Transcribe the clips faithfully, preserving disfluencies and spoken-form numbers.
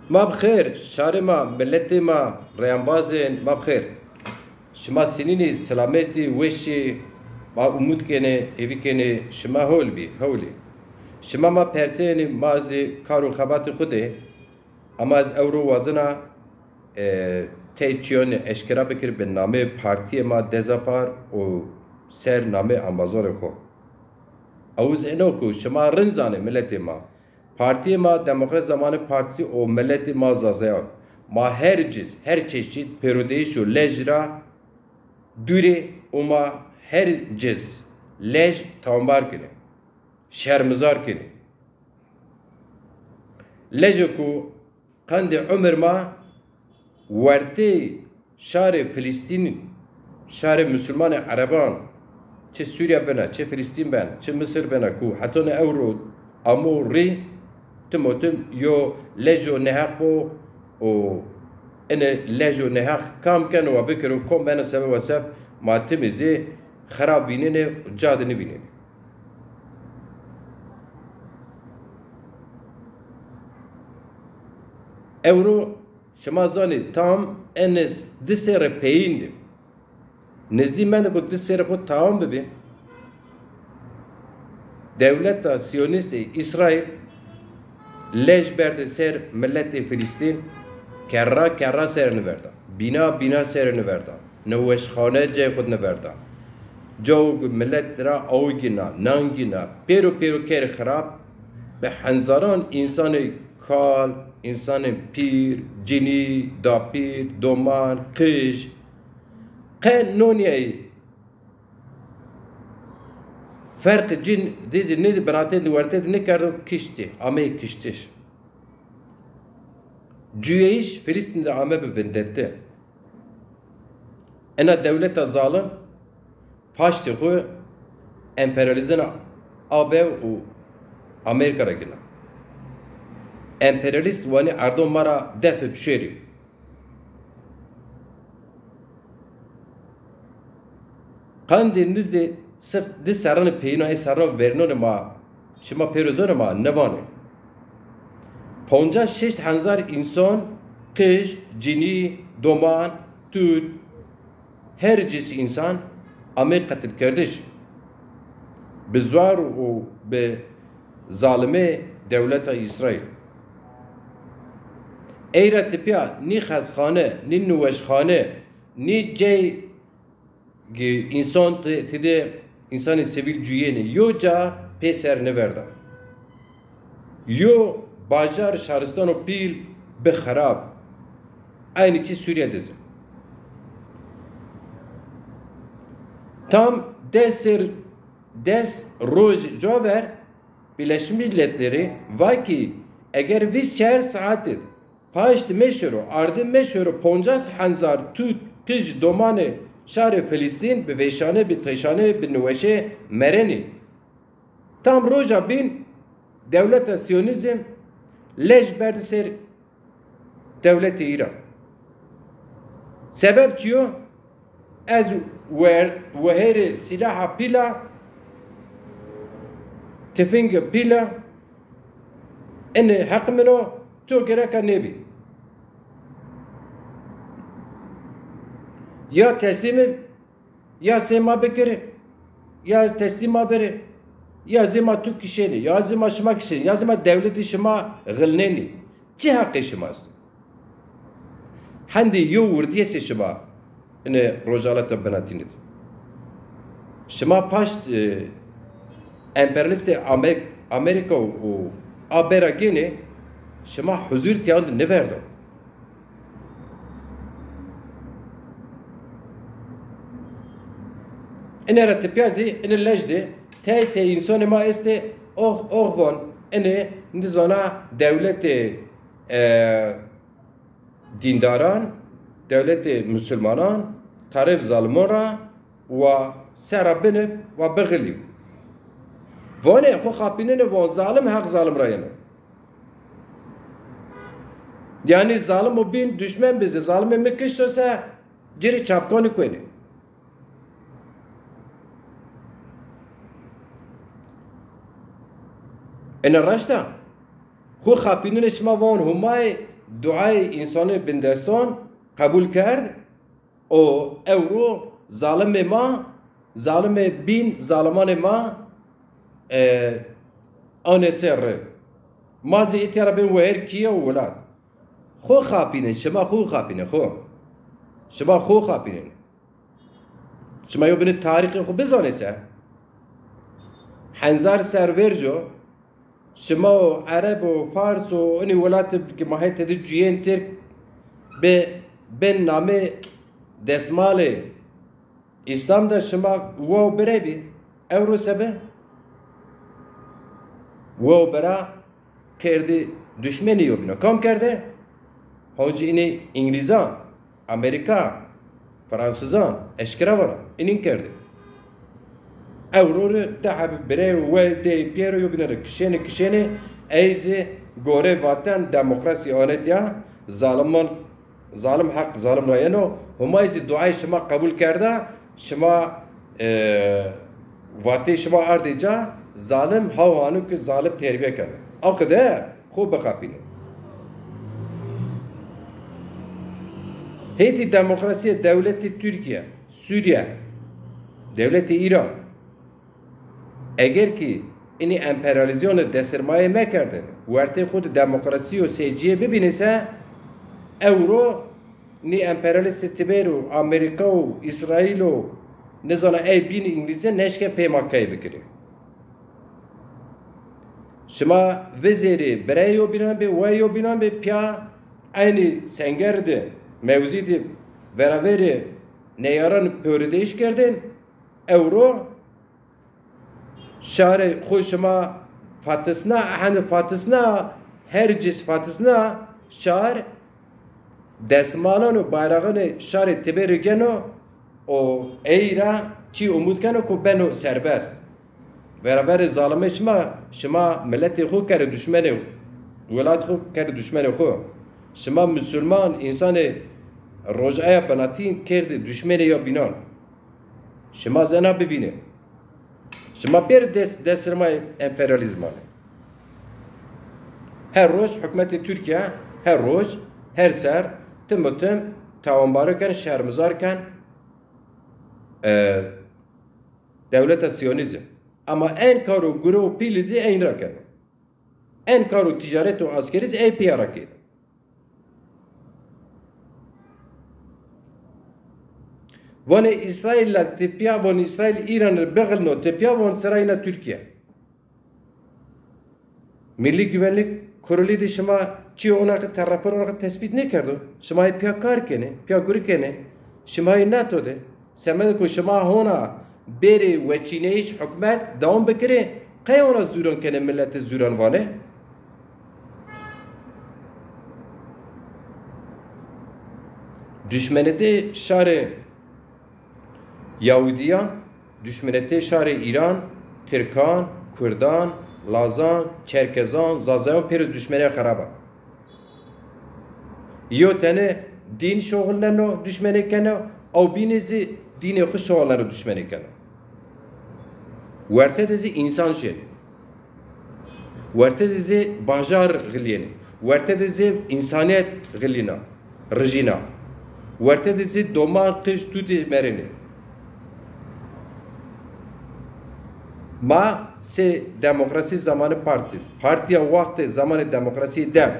Ma bi xêr, şarê ma, miletê ma, reyambazên ma bi xêr. Şima sinînî, selametî, weşî, ma umut kenê, hêvî kenê şima hewl bî, hewlî. Şima ma perseyenî, ma zî kar û xebatê xwu de. Ama ez ewro wazena, e, tey çîyonî eşkera bikir bi namê partiyê ma Dezapar û ser namê embazorê xwu. Ew zî ino ku şima rind zanê miletê ma. Partiyê ma Demokrat Zamanê Partisi û miletê ma Zazayan. Ma her ciz, her çeşît pêrodeyîş û lej ra dûrê û ma her ciz lej tawanbar kenê, şermizar kenê. Lejo ku qandê umir ma wertê şarê Filistînî, şarê musulmanê ereban, çi Sûrîya bena, çi Filistîn ben, çi Misir bena, ku hetanî ewro amo rî, timotim yo lejo neheq bo û ene lejo neheq kam keno wa bikiro, kom bena sebeba seb, ma timî zî xirab vînenê, ca de nivînenê. Ewro şima zanê tam ene di serre peyîn de. Nizdî mende ku di serre xwu tamam bibî. Dewleta Siyonîstê Îsraîl lej berde ser miletê Filistîn, kerra kerra ser niverda. Bîna bîna ser niverda. Niweşxane cayê xwu niverda. Cawo ku milet ra aw gina, nan gina, pêro pêro kerd xirab, bi henzaran însanê kal, însanê pîr, cinî, dapîr, doman, qij, qe nonîyayî ferqê cin dê zî nêdî, binatê di werte di nêkerdo, kiştî, ameyî kiştiş. Cuyayîş Filistîn de ame bi vindette. Ena dewleta zalim paştê xwu emperyalîzmê A B û Amerîka ra gina. Emperyalîst wanî erdo ma ra def bi şêrî. Qandê nizdê sif di serranê peyîna ê serran vernonê ma, şima pêro zonê ma nivanê. Poncas şeşt henzar însan, qij, cinî, doman, tut, her cins însan amê qetilkerdiş. Bi zwar û bi zalimê dewleta Îsraîl. Ey ra tipîya nî xezxane, nî niweşxane, nî cey ki însan ti-, tide însanê sivîl cuyênê, yo ca pê ser niverda. Yo bajar, şaristano pîl bi xirab. Eynî çî Sûrîye de zî. Tam des ser, des roj cover Birleşmiş Milletleri va ki eger vîst çar saet id paşt meşoro, ardi meşoro poncas henzar tut, qij, domanê şarê Filistîn bi vêşane, bi teşane, bi niweşe merenî. Tam roja bîn dewleta Siyonîzm lej berdî ser dewletê Îran. Sebeb çi yo? Ez wer-, weherê sîlaha pîl a, tifingê pîl a, enê heq min o, to gereka nêbî. Ya teslîm ib, ya sê ma bikirî, ya ez teslîma birî, ya zê ma tu kişenî, ya zê ma şima kişenî, ya zê ma dewletê şima xilnenî. Çi heqê şima esto? Hendê yew wirdîyesê şima inê Rojhalata Binatînî de. Şima paşt, e, emperyalistê Amer-, Amerîka û A B ra gênê, şima huzur tîyan de nêverdo. Ine ra tipya zî, ine lej de, tey tey însanê ma estê, ox, ox von, ine nizana dewletê, e, dîndaran, dewletê musulmanan, tarêf zalimon ra, wa ser ra binib, wa bixilî. Vonê, xwu xapînenê von, zalim heq zalim ra yeno. Yanî zalim o bîn duşmen bizê, zalimê mi kişto se, ci rê çapkanî kuenê. Ene raşt a. Xwu xapînenê şima von Humayê Duayê însanê bindestan qebûl kerd û ewro zalimê ma, zalimê bîn zalimanê ma, e, anê ser rê. Ma zî îtya ra bên wayîr kîye û welat. Xo xapînin, şima xo xapînin, xo. Şima xo xapînin. Şima yo binê tarîxê xo bizanê se. Henzar ser verco, şima û Ereb û Fars û inî welatê ke ma hê tede cuyên Tirk bi, bin namê desmalê Îslam de şima wa û birey bî. Ewro se bi? Wa û bira kerdî duşmenê yobîna. Kam kerde? Honcî înê Îngilîzan, Amerîka, Fransizan, eşkera vana. Înîn kerdî. Ewro rê di hebî birey û wey dey pîyero yobîna rê kişênê, kişênê, ey zî gorê vaten demokrasî anê tîya, zaliman, zalim heq zalim ra yeno, Humay zî duayê şima qebûl kerda, şima, e, vateyê şima ardê ca, zalim haw hano ke zalim terbîye keno. Aw qede xo bixapîno. Hêtî demokrasîye dewletê Tirkîye, Sûrîye, dewletê Îran, eger kî inî emperyalîzîyonê desirmayê mekerdêne, wertê xo de demokrasî û secîye bibînê se, ewro nî emperyalîstê tibêro Amerîka û Îsraîl û nizana ey bîn Îngilîze neşke peymakayî bikirê. Şima vizêrê birey yobînan bê, wey yobînan bê, pîya eynî senger de, mewzî de veraverê neyaran pêrodeyîş kerdên, ewro şarê xo şima fatisna, ehendî fatisna, her cis fatisna şar desmalan û bayraxanê şarê tibêrî geno û ey ra çî umut keno ku beno serbest. Veraverê zalimê şima, şima miletê xo kerdê duşmenê, welat xo kerdê duşmenê xo. Şima musulman, însanê rojaya binatîn kerdê duşmenê ya bînan. Şima zena bivînê. Şima pêr des-, desirmayê emperyalîzmanê. Her roj hukmetê Tirkîye, her roj, her ser, tim û tim tawanbari ken, şermizar ken, e, dewleta Siyonîzm. Ama en kar û gure û pîlî zî eyn ra keno. En kar û tîcaret û askerî zî ey pîya ra keno. Vanê Îsraîl la tepîya, vanê Îsraîl Îran rê bixilno tepîya, van sira yena Tirkîye. Millî Güvenlik Kurulî de şima çîyo ona ke te rapor ona ke tespît nêkerdo. Şima yê pîya kar kenê, pîya gurî kenê. Şima yê NATO de. Semedê ku şima hona bêrê weçîneyîş hukmet dewam bikirê, qey ona zûran kenê, miletê zûran vanê? Duşmenetê şarê Yahudîyan, duşmenetê şarê Îran, Tirkan, Kurdan, Lazan, Çerkezan, Zazayan pêro duşmenê xerab a. Yo tene dîn şoxilneno, duşmenê keno, ew bînê zî dînê xwu şoxilneno, duşmenê keno. Werte de zî însan şênê. Werte de zî bajar xilîyenê. Werte de zî însanîyet xilîna, rijîna. Werte de zî doman, qij, tutî merênê. Ma sey demokrasî zamanê partî, partîya wextê zamanê demokrasîyê dem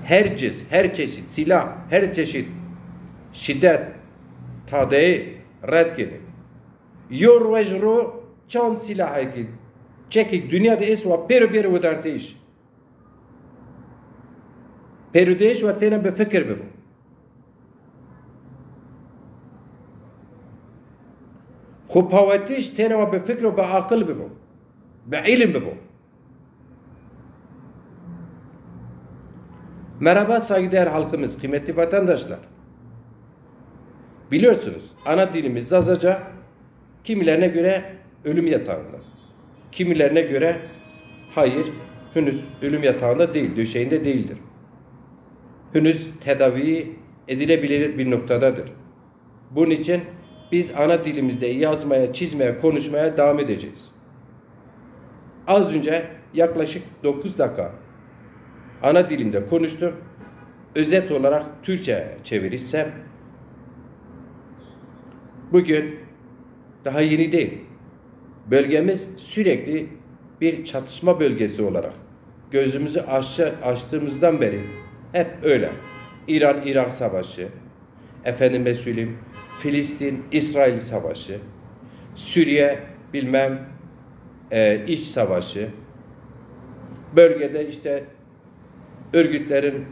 her cins, her çeşît sîlah, her çeşît şîdet, tadeyê red kenê. Yo roj ro çand sîlahekî, çekî dinya de êst wa pêro bêro wedarteyîş. Pêrodeyîş wa têna bi fikir bibo. Xwu pawetiş têna wa bi fikir û bi aqil bibo. Bi îlim bibo. Merhaba saygıdeğer halkımız, kıymetli vatandaşlar. Biliyorsunuz, ana dilimiz Zazaca kimilerine göre ölüm yatağında, kimilerine göre hayır, henüz ölüm yatağında değil, döşeğinde değildir. Henüz tedavi edilebilir bir noktadadır. Bunun için biz ana dilimizde yazmaya, çizmeye, konuşmaya devam edeceğiz. Az önce yaklaşık dokuz dakika ana dilimde konuştum. Özet olarak Türkçe çevirişsem, bugün daha yeni değil. Bölgemiz sürekli bir çatışma bölgesi olarak gözümüzü aşça-, açtığımızdan beri hep öyle. İran-Irak savaşı, efendime söyleyeyim, Filistin-İsrail savaşı, Suriye bilmem, e, iç savaşı, bölgede işte örgütlerin,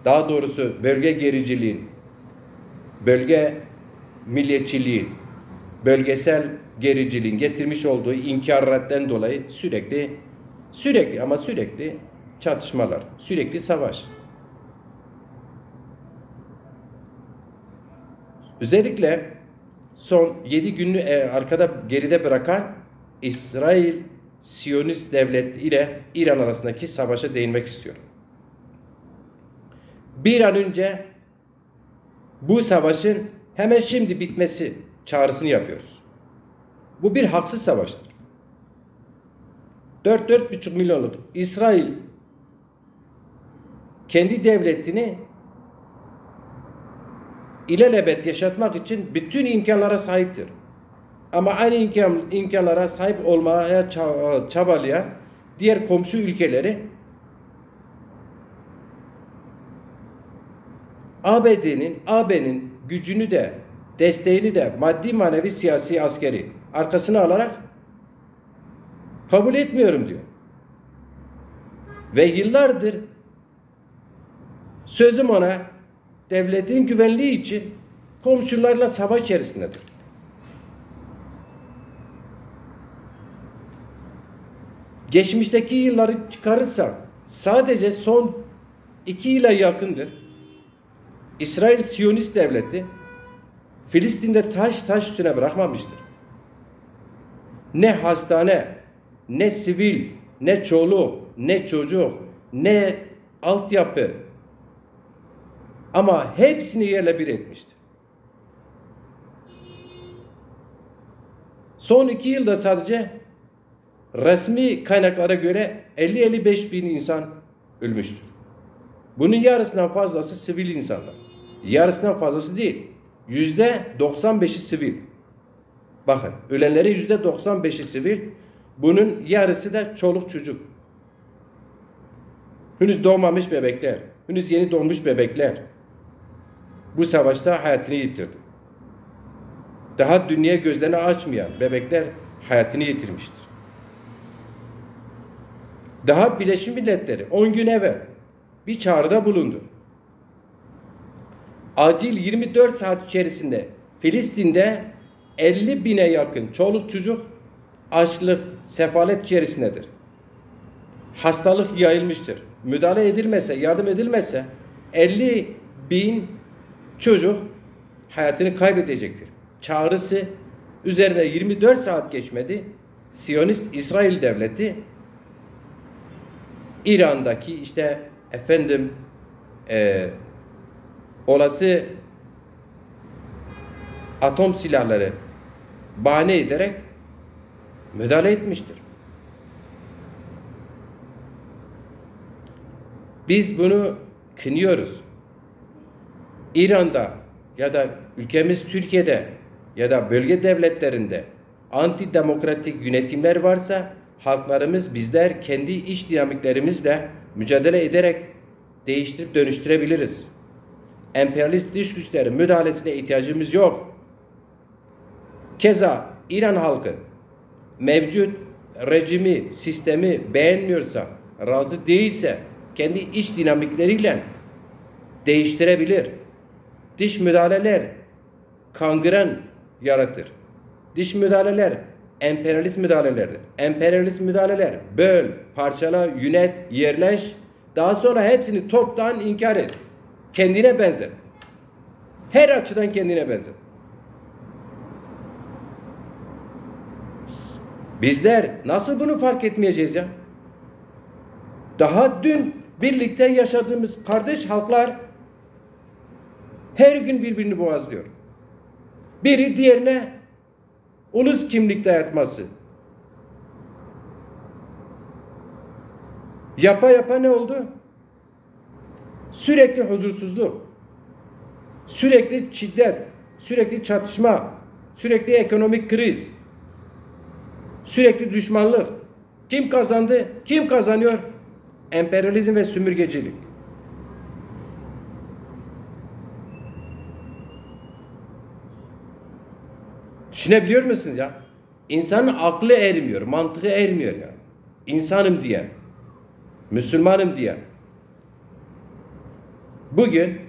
daha doğrusu bölge gericiliğin, bölge milliyetçiliğin, bölgesel gericiliğin getirmiş olduğu inkaretten dolayı sürekli, sürekli ama sürekli çatışmalar, sürekli savaş. Özellikle son yedi gününü, e, arkada, geride bırakan İsrail Siyonist Devleti ile İran arasındaki savaşa değinmek istiyorum. Bir an önce bu savaşın hemen şimdi bitmesi çağrısını yapıyoruz. Bu bir haksız savaştır. Dört, dört buçuk milyonluk İsrail kendi devletini ilelebet yaşatmak için bütün imkanlara sahiptir. Ama aynı imkan, imkanlara sahip olmaya ça-, çabalayan diğer komşu ülkeleri A B D'nin, A B'nin gücünü de, desteğini de maddi, manevi, siyasi, askeri arkasına alarak kabul etmiyorum diyor. Ve yıllardır sözüm ona devletin güvenliği için komşularla savaş içerisindedir. Geçmişteki yılları çıkarırsak sadece son iki yıla yakındır İsrail Siyonist Devleti Filistin'de taş taş üstüne bırakmamıştır. Ne hastane, ne sivil, ne çoluk, ne çocuk, ne altyapı. Ama hepsini yerle bir etmiştir. Son iki yılda sadece resmi kaynaklara göre elli elli beş bin insan ölmüştür. Bunun yarısından fazlası sivil insanlar. Yarısından fazlası değil. Yüzde doksan beşi sivil. Bakın, ölenlerin yüzde doksan beşi sivil. Bunun yarısı da çoluk çocuk. Henüz doğmamış bebekler, henüz yeni doğmuş bebekler bu savaşta hayatını yitirdi. Daha dünyaya gözlerini açmayan bebekler hayatını yitirmiştir. Daha Birleşmiş Milletleri on gün evvel bir çağrıda bulundu. Acil yirmi dört saat içerisinde Filistin'de elli bine yakın çoluk çocuk açlık, sefalet içerisindedir. Hastalık yayılmıştır. Müdahale edilmezse, yardım edilmezse elli bin çocuk hayatını kaybedecektir. Çağrısı üzerine yirmi dört saat geçmedi. Siyonist İsrail Devleti İran'daki işte efendim, e, olası atom silahları bahane ederek müdahale etmiştir. Biz bunu kınıyoruz. İran'da ya da ülkemiz Türkiye'de ya da bölge devletlerinde antidemokratik yönetimler varsa halklarımız, bizler kendi iç dinamiklerimizle mücadele ederek değiştirip dönüştürebiliriz. Emperyalist dış güçlerin müdahalesine ihtiyacımız yok. Keza İran halkı mevcut rejimi, sistemi beğenmiyorsa, razı değilse kendi iç dinamikleriyle değiştirebilir. Dış müdahaleler kangren yaratır. Dış müdahaleler emperyalist müdahalelerdir. Emperyalist müdahaleler böl, parçala, yönet, yerleş, daha sonra hepsini toptan inkar et. Kendine benzer. Her açıdan kendine benzer. Bizler nasıl bunu fark etmeyeceğiz ya? Daha dün birlikte yaşadığımız kardeş halklar her gün birbirini boğazlıyor. Biri diğerine ulus kimlik dayatması. Yapa yapa ne oldu? Sürekli huzursuzluk, sürekli şiddet, sürekli çatışma, sürekli ekonomik kriz, sürekli düşmanlık. Kim kazandı? Kim kazanıyor? Emperyalizm ve sömürgecilik. Düşünebiliyor musunuz ya? İnsanın aklı ermiyor, mantığı ermiyor ya. İnsanım diyen, Müslümanım diyen. Bugün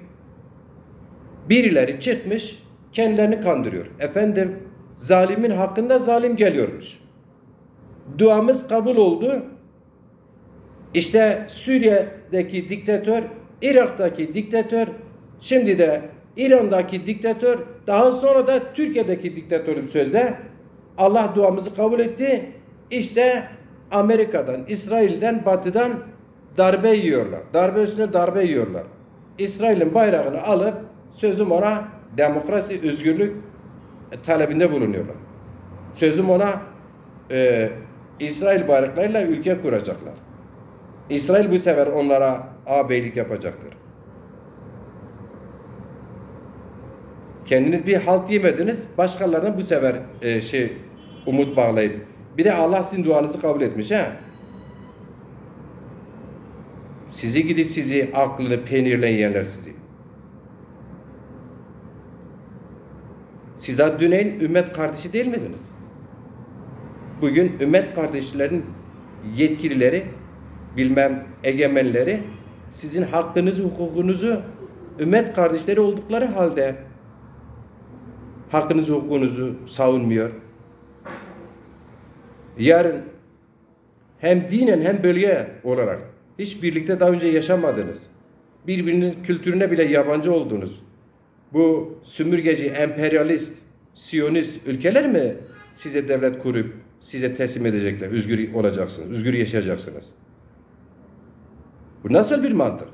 birileri çıkmış, kendilerini kandırıyor. Efendim, zalimin hakkında zalim geliyormuş. Duamız kabul oldu. İşte Suriye'deki diktatör, Irak'taki diktatör, şimdi de İran'daki diktatör, daha sonra da Türkiye'deki diktatörüm sözde. Allah duamızı kabul etti. İşte Amerika'dan, İsrail'den, Batı'dan darbe yiyorlar. Darbe üstüne darbe yiyorlar. İsrail'in bayrağını alıp sözüm ona demokrasi, özgürlük, e, talebinde bulunuyorlar. Sözüm ona, e, İsrail bayraklarıyla ülke kuracaklar. İsrail bu sefer onlara ağabeylik yapacaktır. Kendiniz bir halt yemediniz, başkalarına bu sefer, e, şey, umut bağlayıp. Bir de Allah sizin duanızı kabul etmiş ha. Sizi gidi sizi, aklını peynirle yiyenler sizi. Siz daha düneyin ümmet kardeşi değil miydiniz? Bugün ümmet kardeşlerin yetkilileri, bilmem egemenleri sizin hakkınızı, hukukunuzu ümmet kardeşleri oldukları halde hakkınızı, hukukunuzu savunmuyor. Yarın hem dinen hem bölge olarak hiç birlikte daha önce yaşamadınız. Birbirinizin kültürüne bile yabancı oldunuz. Bu sömürgeci, emperyalist, siyonist ülkeler mi size devlet kurup size teslim edecekler, özgür olacaksınız, özgür yaşayacaksınız? Bu nasıl bir mantık?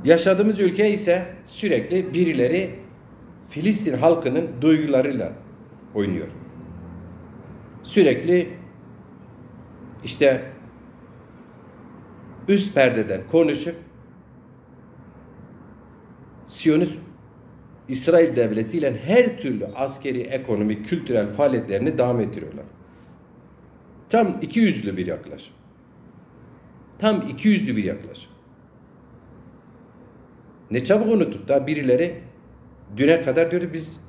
Yaşadığımız ülke ise sürekli birileri Filistin halkının duygularıyla oynuyor. Sürekli işte üst perdeden konuşup Siyonist İsrail devleti ile her türlü askeri, ekonomik, kültürel faaliyetlerini devam ettiriyorlar. Tam iki yüzlü bir yaklaşım. Tam iki yüzlü bir yaklaşım. Ne çabuk unuttuk. Daha birileri düne kadar diyordu biz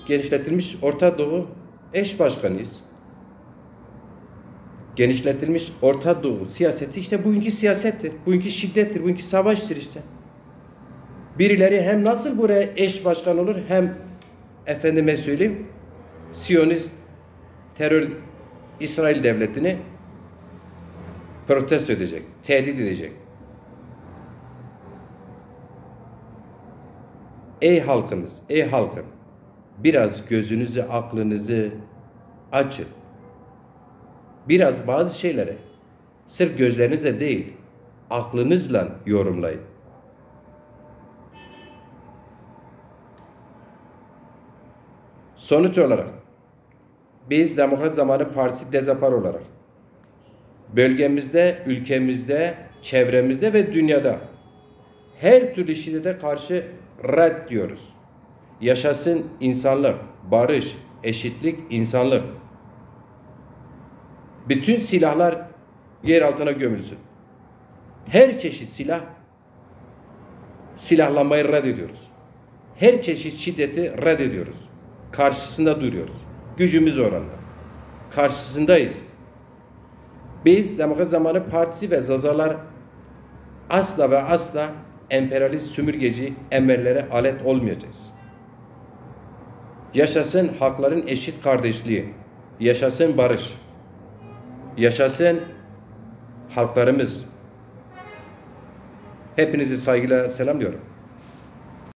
genişletilmiş Orta Doğu eş başkanıyız. Genişletilmiş Orta Doğu siyaseti işte bugünkü siyasettir, bugünkü şiddettir, bugünkü savaştır işte. Birileri hem nasıl buraya eş başkan olur hem efendime söyleyeyim Siyonist terör İsrail devletini protesto edecek, tehdit edecek. Ey halkımız, ey halkım, biraz gözünüzü, aklınızı açın. Biraz bazı şeyleri sırf gözlerinizle değil, aklınızla yorumlayın. Sonuç olarak biz Demokrat Zamanı Partisi Dezapar olarak bölgemizde, ülkemizde, çevremizde ve dünyada her türlü şiddete karşı red diyoruz. Yaşasın insanlık, barış, eşitlik, insanlık. Bütün silahlar yer altına gömülsün. Her çeşit silah, silahlanmayı reddediyoruz. Her çeşit şiddeti reddediyoruz. Karşısında duruyoruz. Gücümüz oranında. Karşısındayız. Biz Demokrat Zamanı Partisi ve Zazalar asla ve asla emperyalist sömürgeci emellere alet olmayacağız. Yaşasın halkların eşit kardeşliği. Yaşasın barış. Yaşasın halklarımız. Hepinizi saygıyla selamlıyorum.